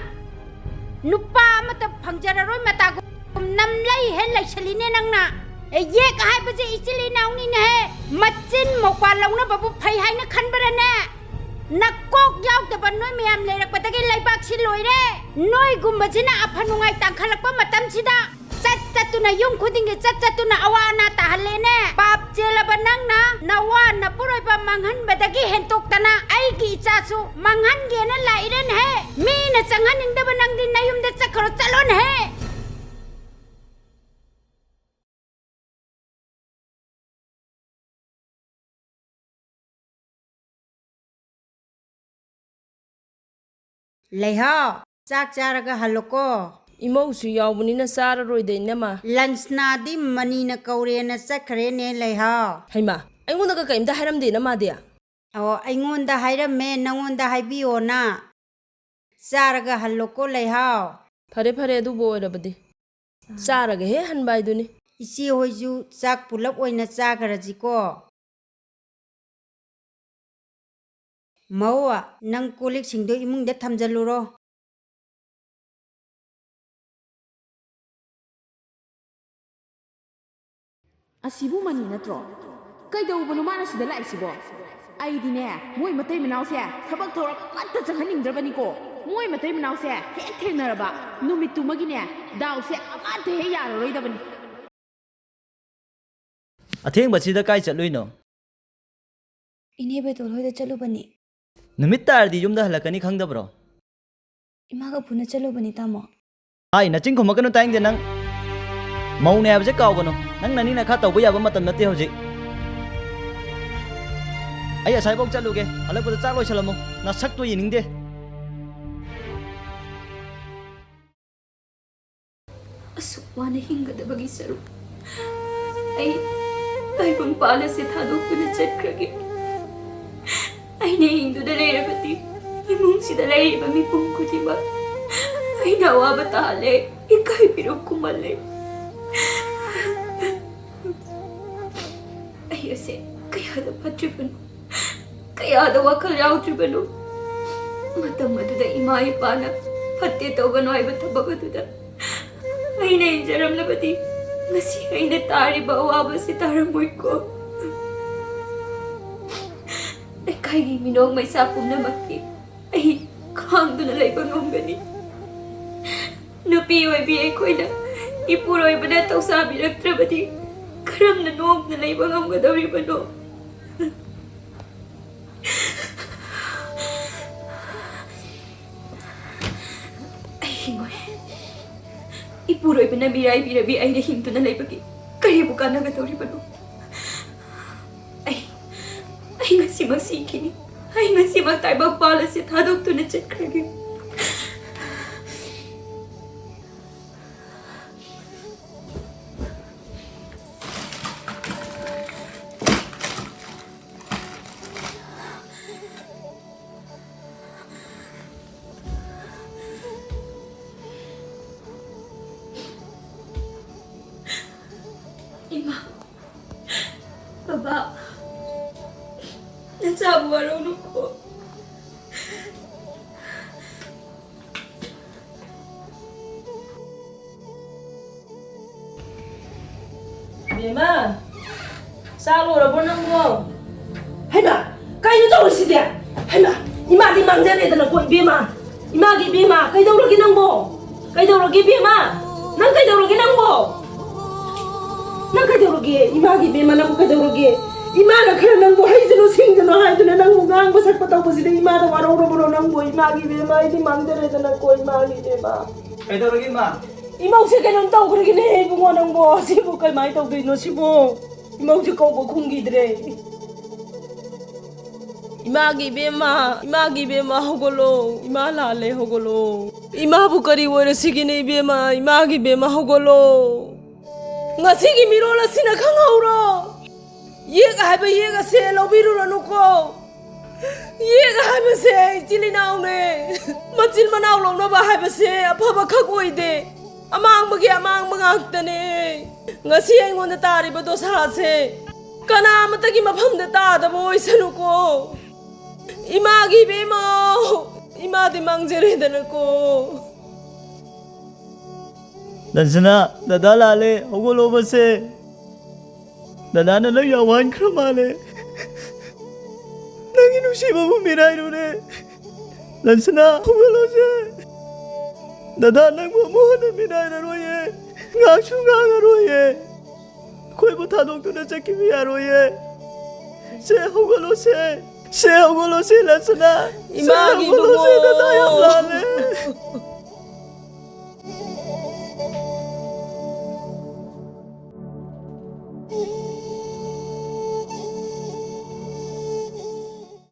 ꯅꯨꯄꯥ ꯑꯃꯠꯇ ꯐꯪꯖꯔꯔꯣꯏ ꯃꯇꯥꯒꯨꯝ ꯅꯝꯂꯩ ꯍꯦ ꯂꯩꯁꯜꯂꯤꯅꯦ ꯅꯪꯅ꯫ ꯑꯦ, ꯌꯦꯛ ꯍꯥꯏꯕꯁꯦ ꯏꯆꯤꯜ ꯏꯅꯥꯎꯅꯤꯅꯦꯍꯦ꯫ ꯃꯆꯤꯟ ꯃꯧꯄꯥ ꯂꯧꯅꯕꯕꯨ ꯐꯩ ꯍꯥꯏꯅ ꯈꯟꯕ꯭ꯔꯅꯦ? ꯅꯀꯣꯛ ꯌꯥꯎꯗꯕ ꯅꯣꯏ ꯃꯌꯥꯝ ꯂꯩꯔꯛꯄꯗꯒꯤ ꯂꯩꯕꯥꯛꯁꯤ ꯂꯣꯏꯔꯦ꯫ ꯅꯣꯏꯒꯨꯝꯕꯁꯤꯅ ꯑꯐ ꯅꯨꯡꯉꯥꯏ ꯇꯥꯡꯈꯠꯂꯛꯄ ꯃꯇꯝꯁꯤꯗ ꯆꯠ ꯆꯠꯇꯨꯅ, ꯌꯨꯝ ꯈꯨꯗꯤꯡꯒꯤ ꯆꯠ ꯆꯠꯇꯨꯅ ꯑꯋꯥ ꯑꯅꯥ ꯇꯥꯍꯜꯂꯦꯅꯦ꯫ ꯄꯥꯞ ꯆꯦꯜꯂꯕ ꯅꯪꯅ ꯅꯋꯥ ꯅꯄꯨꯔꯣꯏꯕ ꯃꯥꯡꯍꯟꯕꯗꯒꯤ ꯍꯦꯟꯇꯣꯛꯇꯅ ꯑꯩꯒꯤ ꯏꯆꯥꯁꯨ ꯃꯥꯡꯍꯟꯒꯦꯅ ꯂꯥꯛꯏꯔꯅꯦꯍꯦ꯫ ꯃꯤꯅ ꯆꯪꯍꯟꯅꯤꯡꯗꯕ ꯅꯪꯗꯤ ꯅꯌꯨꯝꯗ ꯆꯠꯈ꯭ꯔꯣ, ꯆꯠꯂꯣꯅꯦꯍꯦ꯫ ꯂꯩꯍꯥꯎ, ꯆꯥꯛ ꯆꯥꯔꯒ ꯍꯜꯂꯣꯀꯣ꯫ ꯏꯃꯧꯁꯨ ꯌꯥꯎꯕꯅꯤꯅ ꯆꯥꯔꯔꯣꯏꯗ, ꯏꯅꯝꯃ꯫ ꯂꯟꯁꯅꯥꯗꯤ ꯃꯅꯤꯅ ꯀꯧꯔꯦꯅ ꯆꯠꯈ꯭ꯔꯦꯅꯦ, ꯂꯩꯍꯥꯎ꯫ ꯍꯩꯃꯥ, ꯑꯩꯉꯣꯟꯗꯒ ꯀꯩꯝꯇ ꯍꯥꯏꯔꯝꯗꯦꯅ ꯃꯥꯗꯤ? ꯑꯣ, ꯑꯩꯉꯣꯟꯗ ꯍꯥꯏꯔꯝꯃꯦ, ꯅꯪꯉꯣꯟꯗ ꯍꯥꯏꯕꯤꯌꯣꯅ꯫ ꯆꯥꯔꯒ ꯍꯜꯂꯣꯀꯣ, ꯂꯩꯍꯥꯎ꯫ ꯐꯔꯦ, ꯐꯔꯦ, ꯑꯗꯨꯕꯨ ꯑꯣꯏꯔꯕꯗꯤ꯫ ꯆꯥꯔꯒ ꯍꯦꯛ ꯍꯟꯕ ꯍꯥꯏꯗꯨꯅꯤ꯫ ꯏꯆꯦ ꯍꯣꯏꯁꯨ ꯆꯥꯛ ꯄꯨꯂꯞ ꯑꯣꯏꯅ ꯆꯥꯈ꯭ꯔꯁꯤꯀꯣ꯫ ꯃꯧ, ꯅꯪ ꯀꯣꯜ ꯂꯤꯛꯁꯤꯡꯗꯣ ꯏꯃꯨꯡꯗ ꯊꯝꯖꯜꯂꯨꯔꯣ꯫ ꯑꯁꯤꯕꯨ ꯃꯅꯤ ꯅꯠꯇ꯭ꯔꯣ? ꯀꯩꯗꯧꯕꯅꯣ ꯃꯥꯅ ꯁꯤꯗ ꯂꯥꯛꯏꯁꯤꯕꯣ? ꯑꯩꯗꯤꯅꯦ, ꯃꯣꯏ ꯃꯇꯩ ꯃꯅꯥꯎꯁꯦ ꯊꯕꯛ ꯊꯧꯔꯝ ꯑꯃꯠꯇ ꯆꯪꯍꯟꯅꯤꯡꯗ꯭ꯔꯕꯅꯤꯀꯣ꯫ ꯃꯣꯏ ꯃꯇꯩ ꯃꯅꯥꯎꯁꯦ ꯍꯦꯛ ꯊꯦꯡꯅꯔꯕ ꯅꯨꯃꯤꯠꯇꯨꯃꯒꯤꯅꯦ, ꯗꯥꯎꯁꯦ ꯑꯃꯠꯇ ꯍꯦꯛ ꯌꯥꯔꯔꯣꯏꯗꯕꯅꯤ꯫ ꯑꯊꯦꯡꯕꯁꯤꯗ ꯀꯥꯏ ꯆꯠꯂꯨꯏꯅꯣ? ꯏꯅꯦ ꯕꯦꯇꯣꯜ ꯍꯣꯏꯗ ꯆꯠꯂꯨꯕꯅꯤ꯫ ꯅꯨꯃꯤꯠ ꯇꯥꯔꯗꯤ ꯌꯨꯝꯗ ꯍꯜꯂꯛꯀꯅꯤ ꯈꯪꯗꯕ꯭ꯔꯣ? ꯏꯃꯥꯒ ꯄꯨꯟꯅ ꯆꯠꯂꯨꯕꯅꯤ, ꯇꯥꯃꯣ꯫ ꯑꯥꯏ, ꯅꯆꯤꯟ ꯈꯨꯝꯃꯛꯀꯅꯨ, ꯇꯥꯏꯡꯗꯦ ꯅꯪ꯫ ꯃꯧꯅꯦ ꯍꯥꯏꯕꯁꯦ ꯀꯥꯎꯒꯅꯨ꯫ ꯅꯪ ꯅꯅꯤ ꯅꯈꯥ ꯇꯧꯕ ꯌꯥꯕ ꯃꯇꯝ ꯅꯠꯇꯦ ꯍꯧꯖꯤꯛ꯫ ꯑꯩ ꯑꯁꯥꯏꯐꯥꯎ ꯆꯠꯂꯨꯒꯦ꯫ ꯍꯜꯂꯛꯄꯗ ꯆꯥꯛ ꯂꯣꯏꯁꯜꯂꯝꯃꯣ꯫ ꯅꯁꯛꯇꯣ ꯌꯦꯡꯅꯤꯡꯗꯦ꯫ ꯑꯁꯨꯛ ꯋꯥꯅ ꯍꯤꯡꯒꯗꯕꯒꯤ ꯁꯔꯨꯛ ꯑꯩ ꯇꯥꯏꯕꯪꯄꯥꯟ ꯑꯁꯤ ꯊꯥꯗꯣꯛꯇꯨꯅ ꯆꯠꯈ꯭ꯔꯒꯦ꯫ ꯑꯩꯅ ꯍꯤꯡꯗꯨꯅ ꯂꯩꯔꯕꯗꯤ ꯏꯃꯨꯡꯁꯤꯗ ꯂꯩꯔꯤꯕ ꯃꯤꯄꯨꯝ ꯈꯨꯗꯤꯡꯃꯛ ꯑꯩꯅ ꯑꯋꯥꯕ ꯇꯥꯍꯜꯂꯦ, ꯏꯀꯥꯏ ꯄꯤꯔꯨꯛ ꯈꯨꯝꯍꯜꯂꯦ꯫ ꯑꯩ ꯑꯁꯦ ꯀꯌꯥꯗ ꯐꯠꯇ꯭ꯔꯤꯕꯅꯣ, ꯀꯌꯥꯗ ꯋꯥꯈꯜ ꯌꯥꯎꯗ꯭ꯔꯤꯕꯅꯣ꯫ ꯃꯇꯝ ꯑꯗꯨꯗ ꯏꯃꯥ ꯏꯄꯥꯅ ꯐꯠꯇꯦ ꯇꯧꯒꯅꯨ ꯍꯥꯏꯕ ꯊꯕꯛ ꯑꯗꯨꯗ ꯑꯩꯅ ꯏꯟꯖꯔꯝꯂꯕꯗꯤ ꯉꯁꯤ ꯑꯩꯅ ꯇꯥꯔꯤꯕ ꯑꯋꯥꯕꯁꯤ ꯇꯥꯔꯝꯃꯣꯏꯀꯣ꯫ ꯂꯩꯀꯥꯏꯒꯤ ꯃꯤꯅꯣꯛ ꯃꯩꯁꯥ ꯄꯨꯝꯅꯃꯛꯇꯤ ꯑꯩ ꯈꯥꯡꯗꯨꯅ ꯂꯩꯕ ꯉꯝꯒꯅꯤ꯫ ꯅꯨꯄꯤ ꯑꯣꯏꯕꯤ ꯑꯩꯈꯣꯏꯅ ꯏꯄꯨꯔꯣꯏꯕꯅ ꯊꯧꯁꯥꯕꯤꯔꯛꯇ꯭ꯔꯕꯗꯤ ꯀꯔꯝꯅ ꯅꯣꯛꯅ ꯂꯩꯕ ꯉꯝꯒꯗꯧꯔꯤꯕꯅꯣ? ꯑꯩ ꯍꯤꯡꯉꯣꯏ꯫ ꯏꯄꯨꯔꯣꯏꯕꯅ ꯃꯤꯔꯥꯏꯕꯤꯔꯕꯤ ꯑꯩꯅ ꯍꯤꯡꯗꯨꯅ ꯂꯩꯕꯒꯤ ꯀꯔꯤꯕꯨ ꯀꯥꯟꯅꯒꯗꯧꯔꯤꯕꯅꯣ? ꯑꯩ, ꯑꯩ ꯉꯁꯤꯃꯛ ꯁꯤꯈꯤꯅꯤ꯫ ꯑꯩ ꯉꯁꯤꯃꯛ ꯇꯥꯏꯕꯪꯄꯥꯜ ꯑꯁꯤ ꯊꯥꯗꯣꯛꯇꯨꯅ ꯆꯠꯈ꯭ꯔꯒꯦ꯫ ꯏꯃꯥ, ꯕꯕꯥ, ꯅꯆꯥꯕꯨ ꯋꯥꯔꯧꯅꯨꯀꯣ꯫ ꯏꯕꯦꯝꯃ, ꯆꯥꯛ ꯂꯣꯏꯔꯕꯣ ꯅꯪꯕꯣ? ꯍꯩꯃꯥ, ꯀꯩꯅꯣ ꯇꯧꯔꯤꯁꯤꯗꯤ? ꯍꯩꯃꯥ, ꯏꯃꯥꯗꯤ ꯃꯥꯡꯖꯔꯦꯗꯅꯀꯣ, ꯏꯕꯦꯝꯃ꯫ ꯏꯃꯥꯒꯤ ꯏꯕꯦꯝꯃ, ꯀꯩꯗꯧꯔꯒꯦ ꯅꯪꯕꯣ? ꯀꯩꯗꯧꯔꯒꯦ ꯏꯕꯦꯝꯃ? ꯅꯪ ꯀꯩꯗꯧꯔꯒꯦ ꯅꯪꯕꯣ? ꯅꯪ ꯀꯩꯗꯧꯔꯒꯦ? ꯏꯃꯥꯒꯤ ꯏꯕꯦꯝꯃ, ꯅꯪꯕꯨ ꯀꯩꯗꯧꯔꯒꯦ? ꯏꯃꯥꯅ ꯈꯔ ꯅꯪꯕꯨ ꯍꯩꯖꯅꯨ ꯁꯤꯡꯖꯅꯨ ꯍꯥꯏꯗꯨꯅ ꯅꯪꯕꯨ ꯉꯥꯡꯕ ꯁꯛꯄ ꯇꯧꯕꯁꯤꯗ ꯏꯃꯥꯅ ꯋꯥꯔꯧꯔꯕ꯭ꯔꯣ ꯅꯪꯕꯨ? ꯏꯃꯥꯒꯤ ꯏꯕꯦꯝꯃ, ꯑꯩꯗꯤ ꯃꯥꯡꯖꯔꯦꯗꯅꯀꯣ, ꯏꯃꯥꯒꯤ ꯏꯕꯦꯝꯃ꯫ ꯀꯩꯗꯧꯔꯒꯦ ꯏꯃꯥ? ꯏꯃꯧꯁꯦ ꯀꯩꯅꯣꯝ ꯇꯧꯈ꯭ꯔꯒꯤꯅꯦ ꯏꯕꯨꯡꯉꯣ ꯅꯪꯕꯣ꯫ ꯁꯤꯕꯨ ꯀꯃꯥꯏꯅ ꯇꯧꯗꯣꯏꯅꯣ ꯁꯤꯕꯨ? ꯏꯃꯧꯁꯦ ꯀꯧꯕ ꯈꯨꯝꯈꯤꯗ꯭ꯔꯦ꯫ ꯏꯃꯥꯒꯤ ꯏꯕꯦꯝꯃ, ꯏꯃꯥꯒꯤ ꯏꯕꯦꯝꯃ, ꯍꯧꯒꯠꯂꯣ꯫ ꯏꯃꯥ ꯂꯥꯜꯂꯦ, ꯍꯧꯒꯠꯂꯣ꯫ ꯏꯃꯥꯕꯨ ꯀꯔꯤ ꯑꯣꯏꯔꯁꯤꯒꯦꯅꯦ ꯏꯕꯦꯝꯃ? ꯏꯃꯥꯒꯤ ꯏꯕꯦꯝꯃ, ꯍꯧꯒꯠꯂꯣ꯫ ꯉꯁꯤꯒꯤ ꯃꯤꯔꯣꯜ ꯑꯁꯤꯅ ꯈꯪꯍꯧꯔꯣ꯫ ꯌꯦꯛ ꯍꯥꯏꯕ ꯌꯦꯛ ꯑꯁꯦ ꯂꯧꯕꯤꯔꯨꯔꯅꯨꯀꯣ꯫ ꯌꯦꯛ ꯍꯥꯏꯕꯁꯦ ꯏꯆꯤꯜ ꯏꯅꯥꯎꯅꯦ꯫ ꯃꯆꯤꯟ ꯃꯅꯥꯎ ꯂꯧꯅꯕ ꯍꯥꯏꯕꯁꯦ ꯑꯐꯕ ꯈꯛ ꯑꯣꯏꯗꯦ꯫ ꯑꯃꯥꯡꯕꯒꯤ ꯑꯃꯥꯡꯕ ꯉꯥꯛꯇꯅꯦ꯫ ꯉꯁꯤ ꯑꯩꯉꯣꯟꯗ ꯇꯥꯔꯤꯕ ꯗꯣꯁꯥꯁꯦ ꯀꯅꯥ ꯑꯃꯠꯇꯒꯤ ꯃꯐꯝꯗ ꯇꯥꯗꯕ ꯑꯣꯏꯁꯅꯨꯀꯣ꯫ ꯏꯃꯥꯒꯤ ꯏꯕꯦꯝꯃ, ꯏꯃꯥꯗꯤ ꯃꯥꯡꯖꯔꯦꯗꯅꯀꯣ꯫ ꯂꯟꯁꯅꯥ, ꯗꯗꯥ ꯂꯥꯜꯂꯦ, ꯍꯧꯒꯠꯂꯣ ꯃꯁꯦ꯫ ꯗꯗꯥꯅ ꯅꯪ ꯌꯥꯝ ꯋꯥꯍꯟꯈ꯭ꯔ ꯃꯥꯜꯂꯦ꯫ ꯅꯪꯒꯤ ꯅꯨꯡꯁꯤꯕꯕꯨ ꯃꯤꯔꯥꯏꯔꯨꯔꯦ꯫ ꯂꯟꯁꯅꯥ, ꯍꯧꯒꯠꯂꯣꯁꯦ꯫ ꯗꯗꯥ ꯅꯪꯕꯨ ꯑꯃꯨꯛ ꯍꯟꯅ ꯃꯤꯔꯥꯏꯔꯔꯣꯏꯌꯦ꯫ ꯉꯥꯡꯁꯨ ꯉꯥꯡꯉꯔꯣꯏꯌꯦ꯫ ꯑꯩꯈꯣꯏꯕꯨ ꯊꯥꯗꯣꯛꯇꯨꯅ ꯆꯠꯈꯤꯕ ꯌꯥꯔꯣꯏꯌꯦ꯫ ꯁꯦ, ꯍꯧꯒꯠꯂꯣꯁꯦ꯫ ꯁꯦ, ꯍꯧꯒꯠꯂꯣꯁꯦ, ꯂꯟꯁꯅꯥ꯫ ꯁꯦ, ꯏꯃꯥꯒꯤ ꯍꯧꯒꯠꯂꯣ꯫